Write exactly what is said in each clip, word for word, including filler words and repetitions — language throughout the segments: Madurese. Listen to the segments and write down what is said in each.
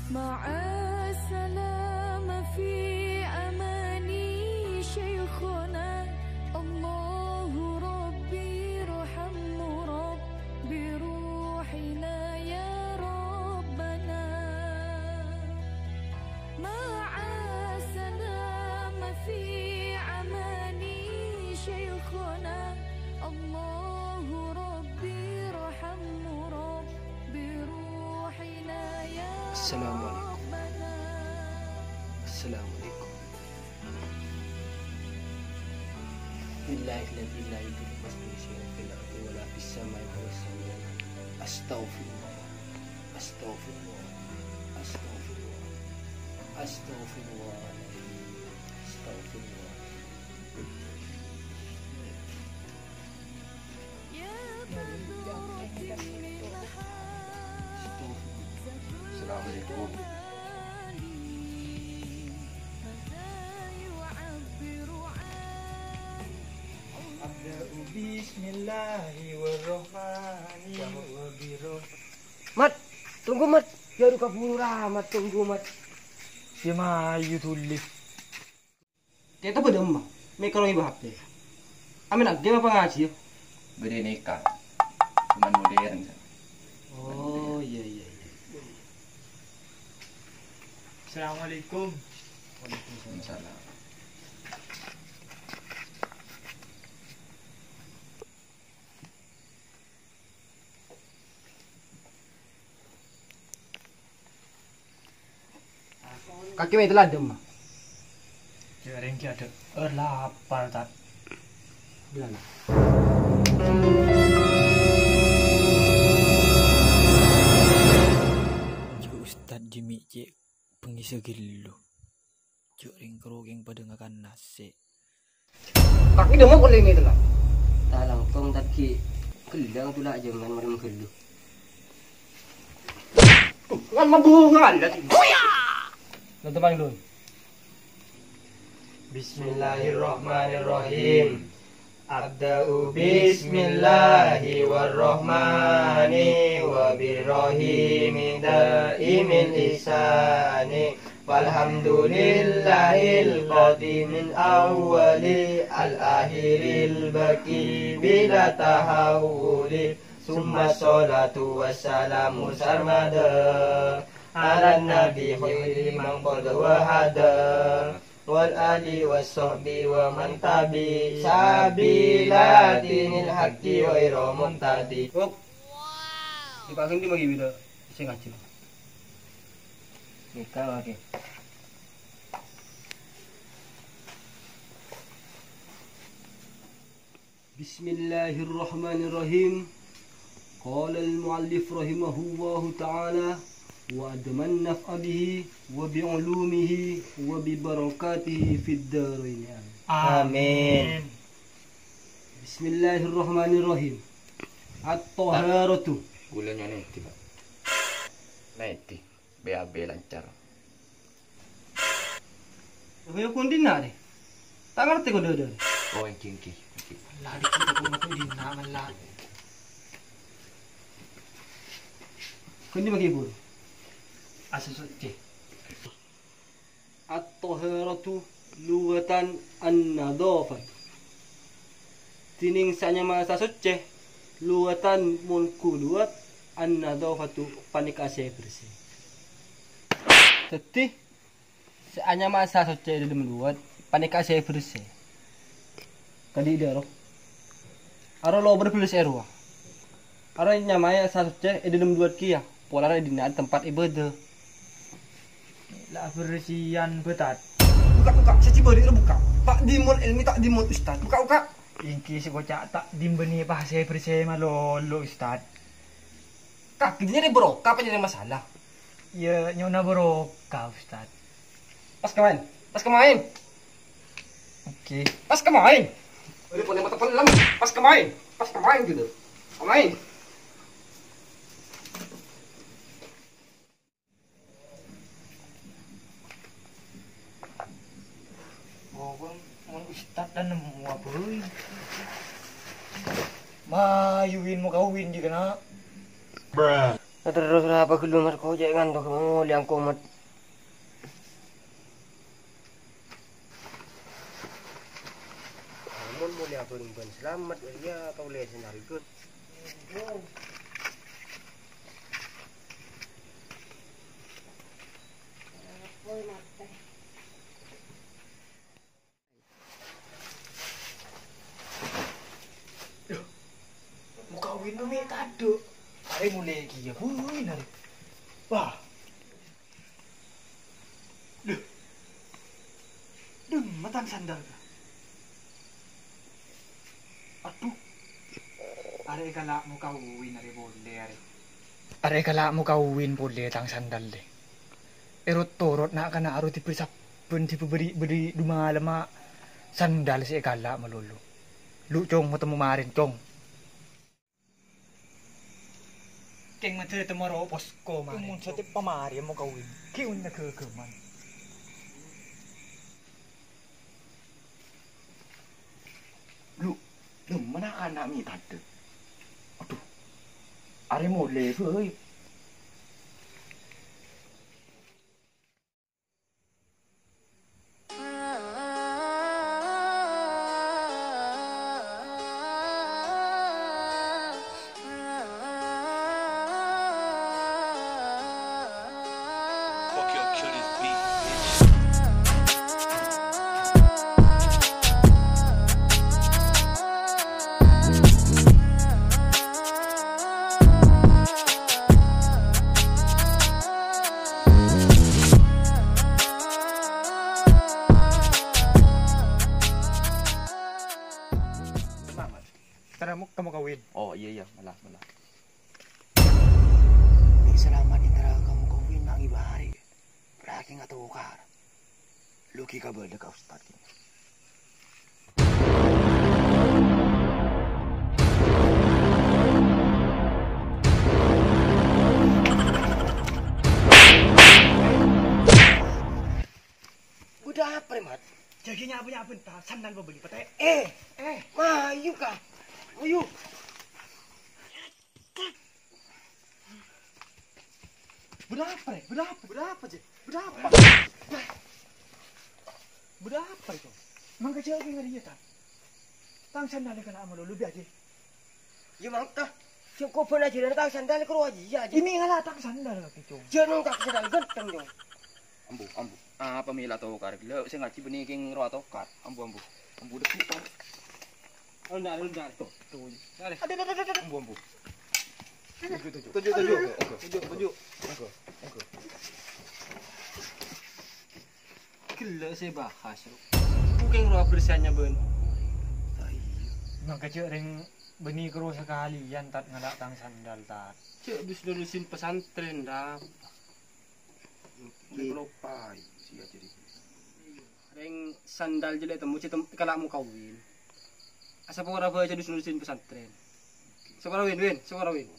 مع السلامة في أماني شيخنا. الله ربي ارحم رب بروحنا يا ربنا. مع السلامة في أماني شيخنا. الله ربي ارحم رب بروحنا يا السلام عليكم. ربنا. السلام عليكم. بالله الذي لا يضر مع اسمه شيء في الأرض ولا في السماء وهو السميع العليم. أستغفر الله. أستغفر الله. أستغفر الله. أستغفر الله. أستغفر الله. Assalamualaikum. أبدأ بسم الله والرحمن وبالرحمن. Mat, tunggu, Mat. Ya, aduh, kaburu, Mat. Tunggu, Mat. Sè mayu dhuli. Kèto bâdâ emma, mèkro ngèbâ H P. Amèn aghi apa ngajhi, ya? Bâdâ nèka. Cuman modern, Sa. Oh, iyâ, iyâ, iyâ. Assalamualaikum. Waalaikumsalam. Kakè mè' tella' dâmma. Jhâ' rèng kè adâ', eh, lapar, Tad. Bilâna. Jhâ' Ustad jiyâ mè' cè' bengngèsa ghâllu. Jhâ' rèng-kerrèng padâ ngakan nasè'. Kakè dâmma polè mè' tella'. Ta' langkong, Tad, ghi' ghellâ' tella' jhâman malem ghâllu. Ngan mabungal lagi. Nonton paling dulu. Bismillahirrahmanirrahim. Abda'u bismillahi warrahmani wa birrahimi da'imil ihsani. Walhamdulillahil qadimil awwali al akhiril baqi bila tahawuli. Summa sholatu wassalamu sarmada ala nabi khairi man qad wahada. Wal ali was sahbi wa man tabi sabila dinil haqqi wa ira muntadi. Hop. Dipasang di magi bida sing ngajhi. Nikah lagi. Bismillahirrahmanirrahim. Qala al-muallif rahimahullahu ta'ala, wa adman naf'a bihi wa bi ulumihi wa bi barakatihi fid darain. Amin. Amin. Bismillahirrahmanirrahim. At-taharatu. Gulanya nih, tiba. Nah, itu. B A B lancar. Kaya kondina, deh. Ta' ngartè kondina, deh. Oh, èngghi, èngghi, èngghi. Allah, dikit aku metu dina, Allah. Kondi magi, Bu. Asa suci. At-taharatu lughatan an-nadhafatu. Dhinèng sè anyama sasoccè, lughatan mon ghâllu, an-nadhafatu panèka sè bersè. Dhâddhi, sè anyama sasoccè è dhâlem luwat panèka sè bersè. Kadhi dâ' ro. Aro lobâr bersè rowa. Aro nyamaè sasoccè è dhâlem luwat kèya, polana è dinna' tempat ibadah. La bersèyan betat. Buka, buka, sè cibâri' ro buka. Ta'dhimul ilmi, ta'dhimul ustad. Buka, buka. Èngghi sè koca' ta'dhim bânnè pas sè bersè malolo, Ustad. Kakè nyarè barokah apa nyarè masalah? Iyâ, nyo'ona barokah, Ustad. Pas kemain, pas kemain. Oke. Pas kemain. Udah punya mata pelem. Pas kemain, pas kemain gitu. Kemain. Oh, mon ustad la nemmo, aboy. Mayuwin mo kawin di kana'. Terros ra apa ghellâ' marko cè' ngantok molè angko, Mat. Amun molè abâreng bân salamet, iyâ kaulâ sè narèkot. Loh, mokawin mè' tadâ'. Arè molè kèya, buin arè. Wah. Loh. Dâ' emma tang sandal, ka? Adhu. Arè èkala' mokawin arè polè, arè. Arè èkala' mokawin polè tang sandal, lè. Èrot-torot na'-kana' aro dibâri' sabbhân dibâri', bâri' dumalemma sandal sè èkala' malolo. Lu, Cong, matemmo marèn, Cong. Kèng maddhâ temmo ro posko marèn. Mon satè pamarè mokawin. Ghi' onnya ghâghâman. Lu, lu, mana kana' mè' tadâ'? Adhu. Arè molè, bhâi. Selamat. Karena mu-, kamu kawin. Oh, iya, iya, malah, malah. Mè' salamet èntara kamu kawin, ma' ngibâ arè. Lagi ngatokar. Lu ghi' kabâlâ ka ustad ghi'. Bâdâ apa, Rè, Mat? Jâgâ nyapu-nyapu, ta', sandal pabelli pètè'. Eh, eh, mayu, Ka. Mayu. Bâdâ apa, Rè? Bâdâ apa? Bâdâ apa, Jè? Bâdâ apa? Bâdâ apa itu? Mangka jâgâ ngèrèya, ta'? Tang sandal kana' malolo, bi' ajâ. Iyâ, mangka. Sèngko' bân ajhârân tang sandal karo ajiyâ, Jè. Ini ngala' tang sandal, Ki, Cong. Jâ' nong tang sandal ghântheng, Cong. Ambu, ambu. Apa mè' la tokar ghellâ', sè ngajhi bânnè kèng rowa tokar. Ambu, ambu. Ambu, dhebbhu, Cong. Londar, londar. Tuh, tuh. Dâri. Aduh, aduh, aduh, aduh. Ambu, ambu. Tuju, tuju. Tuju, tuju. Oke, oke. Tuju, tuju. Oke, oke. Ghellâ' sè bahas, Ru. Kèng rowa bersèhânnya bân. Mangka jâ' rèng bânnè karo sakalèyan, Tat, ngala' tang sandal, Tat. Jâ' dus-nerusin pesantren, Ram. Oke. Lupa, sih, jadi. Rèng sandal jâ' la ètemmo, cè' tem-, kala' mokawin. Asapora bhâi jâ' dus-nerusin pesantren. Sapora, Win, Win, sapora, Win.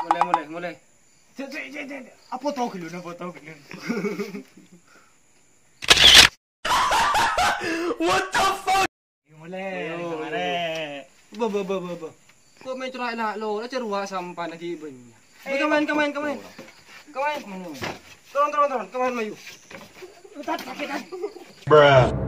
Molè, molè, molè. Cek, cek, cek, cek. Apa tau gelun, apa tau gelun? What the fuck? Molè, ayo, ayo. Ba, ba, ba, ba, ba. Kok main curah enak lo, lah ceruak sampan lagi banyak. Eh, kemain, kemain, kemain. Kemain. Turun, turun, turun, kemain, Mayu. Tat, sakit, Tat. Bruh.